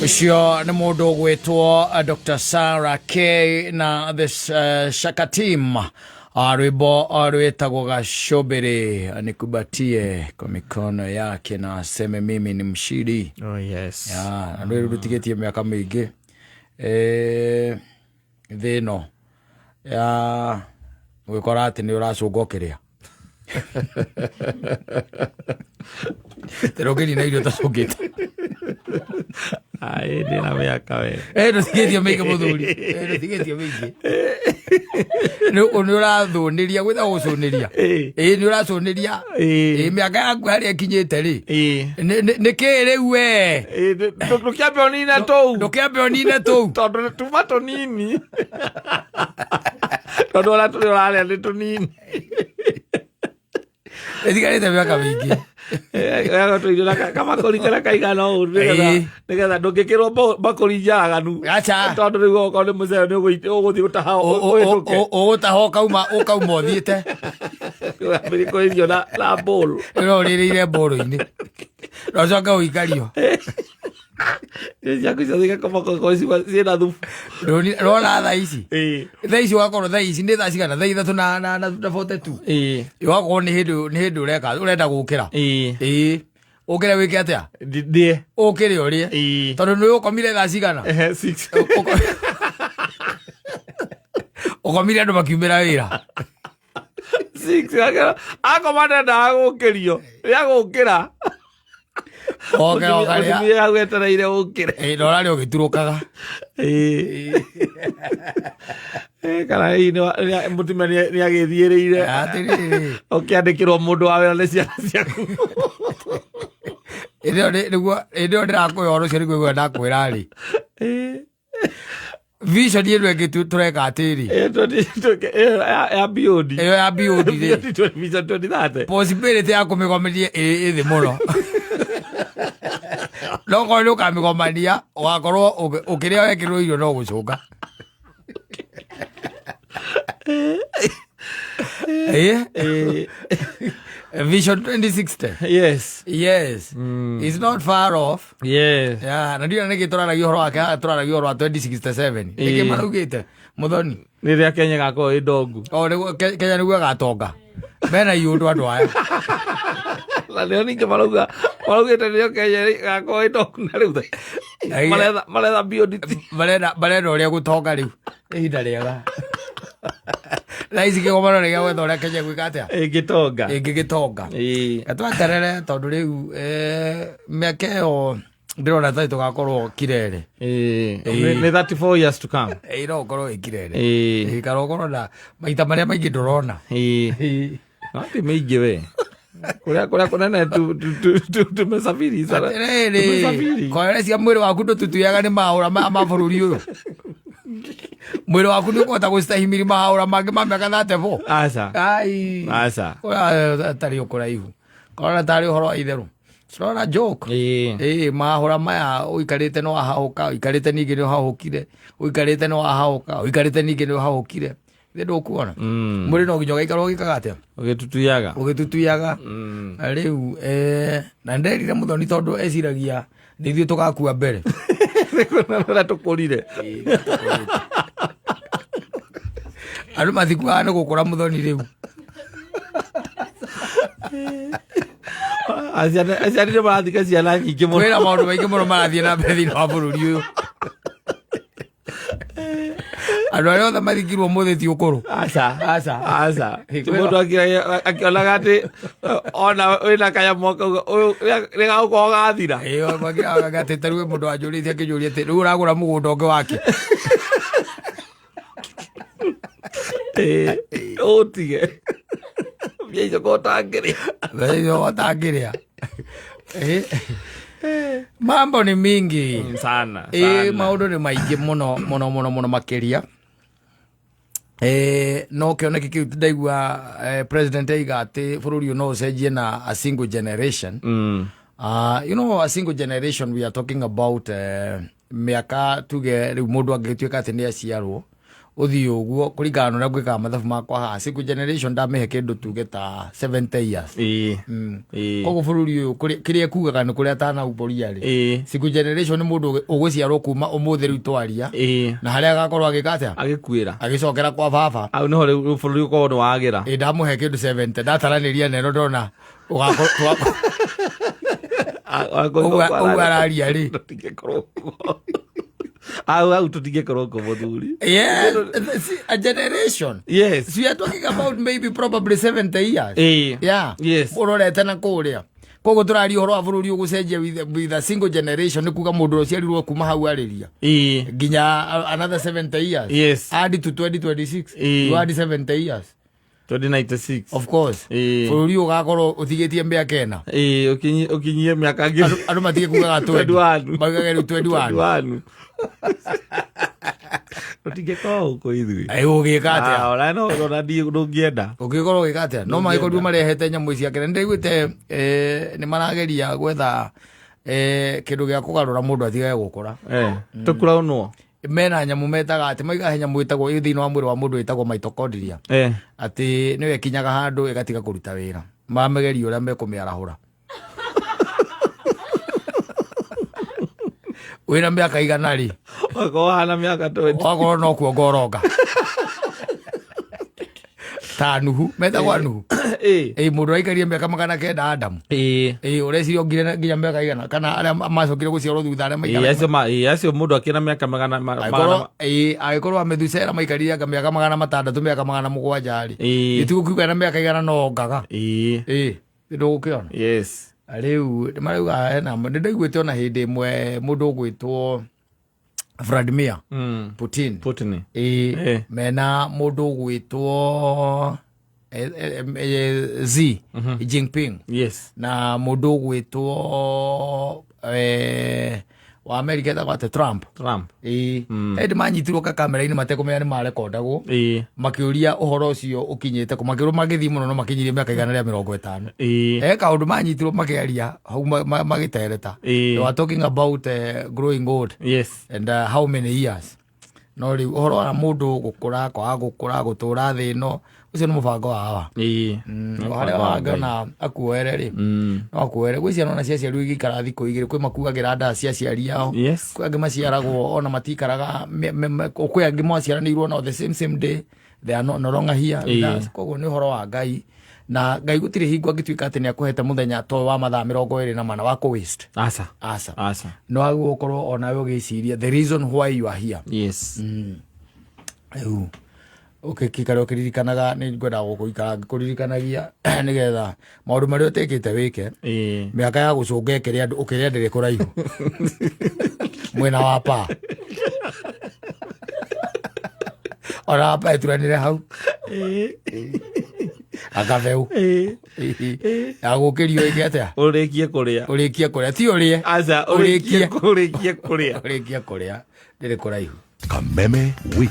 Ũcio nĩ mũndũ ũgwĩtwo Dr. Sarah K na the Shaka Team. Rwĩmbo rwĩtagwo Gacũmbĩrĩ nikubatie kwa mikono yake na aseme mimi ni mshindi. Oh, yes. Ya, na rwĩrũ rũtigĩtie mĩaka mĩingĩ Eh, thĩ ĩno ya gwĩkora atĩ nĩ ũracũnga ũkĩrĩa tero ũngĩnina irio ũtacũngĩte. Ai, ndĩ na mĩaka we. Eh, ndũtigĩtie mĩingĩ mũthuri. Eh, ndũtigĩtie mĩingĩ. Nĩ ũrathũnĩria, gwĩta gũcũnĩria. Ĩĩ, nĩ ũracũnĩria. Ĩĩ, mĩaka yaku harĩa ĩkinyĩte rĩ, nĩ kĩĩ rĩu we? Ndũkĩambe ũnine tũu. Ndũkĩambe ũnine tũu. Tondũ tuma tũnini, tondũ ona tũrĩ ũrarĩa nĩ tũnini. Ĩtigarĩte mĩaka mĩingĩ. Tũirio na kamakũri karĩa kaigana ũũ nĩgetha ndũngĩkĩrwo mbakũri njaraganu. Aca. Tondũ rĩu okorwo nĩ mũcere nĩ ũgũthiĩ gũtaha ũhĩtũke. Ũgũtaha ũkauma ũthiĩte. Wambĩrĩrie kũrĩithio na bowl. Ĩno ũrĩrĩire mbũrũ-inĩ na ũcoke ũikario. Irio ciaku ciothe igakoma korwo ciĩna thubu. Rona thaa ici, thaa ici ũgakorwo, thaa ici nĩ thaa cigana? Thaa 3 na 42. Ũgakorwo nĩ hĩndĩ ũreka ũrenda gũkĩra. Ĩĩ, ũkĩre wĩke atĩa? Ndĩe. Ũkĩre ũrĩe. Tondũ nĩ ũkomire thaa cigana? Ehe, 6. Ũkomire andũ makiumĩra wĩra. 6 akoma ndendaga gũkĩrio rĩa gũkĩra. Oke ũkarĩa. Mũtumia hau etereire ũkĩre. Ĩĩ, na ũrarĩa ũgĩturũkaga. Ĩĩ. Kana hihi mũtumia nĩ agĩthiĩrĩire. Atĩrĩrĩ. Ũkĩandĩkĩrwo mũndũ wa wĩra nĩ ciana ciaku. Hĩndĩ ĩyo nĩguo hĩndĩ ĩyo ndĩrakũhe ũhoro ũcio, nĩguo ndakwĩra rĩ, vision ĩno ĩngĩ tũreka atĩrĩ. Ya BOD. Ĩyo ya BOD rĩ. BOD Vision 2030. Possibility ya kũmĩgomania ĩ thĩ mũno, no korwo nĩ ũkamĩgomania ũgakorwo ũkĩrĩa wekĩrwo irio no gũcũnga. Vision 2060. Yes. Yes, it's not far off. Yes. Yeah, na ndiona nĩkĩ tũraragia ũhoro wake haha, tũraragia ũhoro wa 2067. Nĩkĩ maraugĩte mũthoni? Rĩrĩa Kenya ĩgakorwo ĩ ndongu. O nĩguo Kenya nĩguo ĩgatonga mena iũndũ andũ aya. Na nĩo ningĩ marauga maraugĩte nĩo Kenya ĩgakorwo ĩ ndongu na rĩu maretha BOD. Marenda ũrĩa gũtonga rĩu ihinda rĩega thaa ici kĩgomano nĩ gĩa gwetha ũrĩa Kenya gwĩka atĩa. Ĩngĩtonga. Ĩngĩgĩtonga. Tweterere tondũ rĩu mĩaka ĩyo ndĩrona tarĩ tũgakorwo kirere. Nĩ 34 years to come. Ĩĩ, no ũkorwo wĩ kirere. Ĩĩ, kana ũkorwo na maita marĩa maingĩ ndũrona. No ti mĩingĩ we, kũrĩa kũnene tumesafiri sana. Atĩrĩrĩ. Tumesafiri. Koere cia mwĩrĩ waku ndũtutuyaga nĩ mahũra maya ma bũrũri ũyũ, mwĩrĩ waku nĩ ũkũhota gũcitahimiri mahũra mangĩ ma mĩaka 34? Aca. Ai. Aca. Tarĩ ũkũraihu korona tarĩ ũhoro wa itherũ turona joke. Ĩĩ, mahũra maya ũikarĩte no wahahũka, ũikarĩte ningĩ nĩ ũhahũkire, ũikarĩte nĩ wahahũka, ũikarĩte ningĩ nĩ ũhahũkire, ithĩ ndũkuona? Mwĩrĩ no nginya ũgaikara ũgĩkaga atĩa? Ũgĩtutuyaga. Ũgĩtutuyaga. Rĩu na nderire mũthoni tondũ eciragia nĩ ithuĩ tũgakua mbere. Ũrĩa tũkũrire. Andũ mathikuaga nĩ gũkũra mũthoni rĩu. Aciari nĩ marathika ciana nyingĩ mũno. Kwĩna maũndũ maingĩ mũno marathiĩ na mbere thĩinĩ wa bũrũri ũyũ. Andũ arĩa othe mathikirwo mũthĩ ti ũkũrũ. Aca. Aca. Aca. Ti mũndũ akĩonaga atĩ ona wĩna kanyamũ akauga ũyũ nĩ gagũkorwo gathira. Ĩyo atĩ ta rĩu mũndũ anjũrĩtie akĩnjũria atĩ rĩu ũragũra mũgũnda ũngĩ wake. Ĩĩ, ũtige mbia icio ko ũtangĩrĩa. Mbeca icio ũtangĩrĩa. Mambo ni mingi. Sana. Ĩĩ. Sana. Maũndũ nĩ maingĩ mũno mũno mũno mũno makĩria. No kĩoneki kĩu ndaigua president aiga atĩ bũrũri ũyũ no ũcenjie na a single generation. A single generation, we are talking about mĩaka tuge rĩu mũndũ angĩtuĩka atĩ nĩ aciarwo Ũthiĩ ũguo kũringana na ũrĩa ngwĩkaga mathabu makwa haha, single generation ndamĩhe kĩndũ tuge ta 70 years. Koguo bũrũri ũyũ kĩrĩa ekugaga nĩ kũrĩa atanaumbũria rĩ, single generation nĩ mũndũ ũgũciarwo kuma ũmũthĩ rĩu twaria, na harĩa agakorwo agĩka atĩa? Agĩkuĩra. Agĩcokera kwa baba. Hau nĩho rĩu bũrũri ũkorwo nĩ wagĩra. Ĩ, ndamũhe kĩndũ 70, ndataranĩria neno ndona ũgakorwo ũguo ũguo araria rĩ. Tũtingĩkorwo kuo hau, hau tũtingĩkorwo kuo, mũthuri. Yes, see, a generation. So we are talking about maybe probably 70 years. Yeah. Ũrorete na kũrĩa. Koguo tũraria ũhoro wa bũrũri ũgũcenjia with a single generation, nĩ kuga mũndũ ũciarirwo kuma hau arĩria nginya another 70 years. Add to 2026. You add 70 years. 2096. Of course. Bũrũri ũgakorwo ũtigĩtie mĩaka 4. Ĩĩ, ũkinyie mĩaka ngiri Andũ matige kugaga 20. 21. Maugage rĩu 21. 21. Tũtingĩkorwo gũkũ ithuĩ. Ĩ, ũgĩka atĩa? Ah, ona no ona ndũngĩenda. Ũngĩkorwo ũgĩka atĩa no magĩkorirwo marehete nyamũ ici akĩra nĩndaiguĩte nĩ marageria gwetha kĩndũ gĩa kũgarũra mũndũ atigage gũkũra. Tũkuraunwo. Mena nyamũ metaga atĩ maiga he nyamũ ĩtagwo ĩ thĩinĩ wa mwĩrĩ wa mũndũ ĩtagwo mitochondria, atĩ nĩyo ĩkinyaga handũ ĩgatiga kũruta wĩra, mamegeria ũrĩa mekũmĩarahũra. Wĩna mĩaka 100 rĩ, Wakorwo hana mĩaka 20. Wakorwo no kuonga ũronga ta Nuhu, metagwo Nuhu. Ĩ, mũndũ aikarie mĩaka 900, Adamu. Ĩ, ũreciria ongire nginya mĩaka 100 kana arĩa macokire gũciarwo thutha arĩa maikaraga Acio acio mũndũ akĩna mĩaka magana angĩkorwo ĩ, angĩkorwo amethusera maikarire anga mĩaka 600, mĩaka 700 rĩ, ĩtigũkiuga na mĩaka 100 no ongaga. Ĩ, ndũgũkĩona. Rĩu marauga hena, nĩ ndaiguĩte ona hĩndĩ ĩmwe mũndũ ũgwĩtwo Vladimir Putin. Putin. Ĩ, mena mũndũ ũgwĩtwo Xi Jinping na mũndũ ũgwĩtwo wa America etagwo atĩ Trump. Trump. Ĩ, hĩndĩ manyitirwo kakamera-inĩ matekũmenya nĩ marekondagwo, makĩũria ũhoro ũcio ũkinyĩte kũ, makĩrwo magĩthiĩ mũno no makinyirie mĩaka 150. He kaũndũ manyitirwo makĩaria hau magĩtereta. They were talking about growing old and how many years. No rĩu ũhoro wa mũndũ gũkũra, kwaga gũkũra, gũtũra thĩ ĩno, ũcio nĩ mũbango wa hawa. O harĩa wangĩona akuoere rĩ, no akuoere. Gwĩ ciana ona ciaciarirwo igĩikara thikũ 2, kwĩ makuagĩra nda cia aciari ao. Kwĩ angĩ maciaragwo ona matikaraga kwĩ angĩ maciaranĩirwo no the same same day they are no longer here with us. Koguo nĩ ũhoro wa Ngai, na Ngai gũtirĩ hingo angĩtuĩka atĩ nĩ akũhete mũthenya to wa mathaa 24 wa kũ waste. Aca. Aca. Aca. No agĩrĩirwo gũkorwo onawe ũgĩciria the reason why you are here. Rĩu ũkĩikara ũkĩririkanaga, nĩ ngwenda gũikara ngĩkũririkanagia nĩgetha maũndũ marĩa ũtekĩte wĩke. Mĩaka ya gũcũnga ĩkĩrĩa andũ ũkĩrĩa ndĩrĩ kũraihu mwena wa pa ona wapa ĩturanĩre hau akabeu agũkĩrio ĩke atĩa? Ũrĩkie kũrĩa. Ũrĩkie kũrĩa, ti ũrĩe. Aca. Ũrĩkie. Ũrĩkie kũrĩa. Ũrĩkie kũrĩa, ndĩrĩ kũraihu. Kameme Week.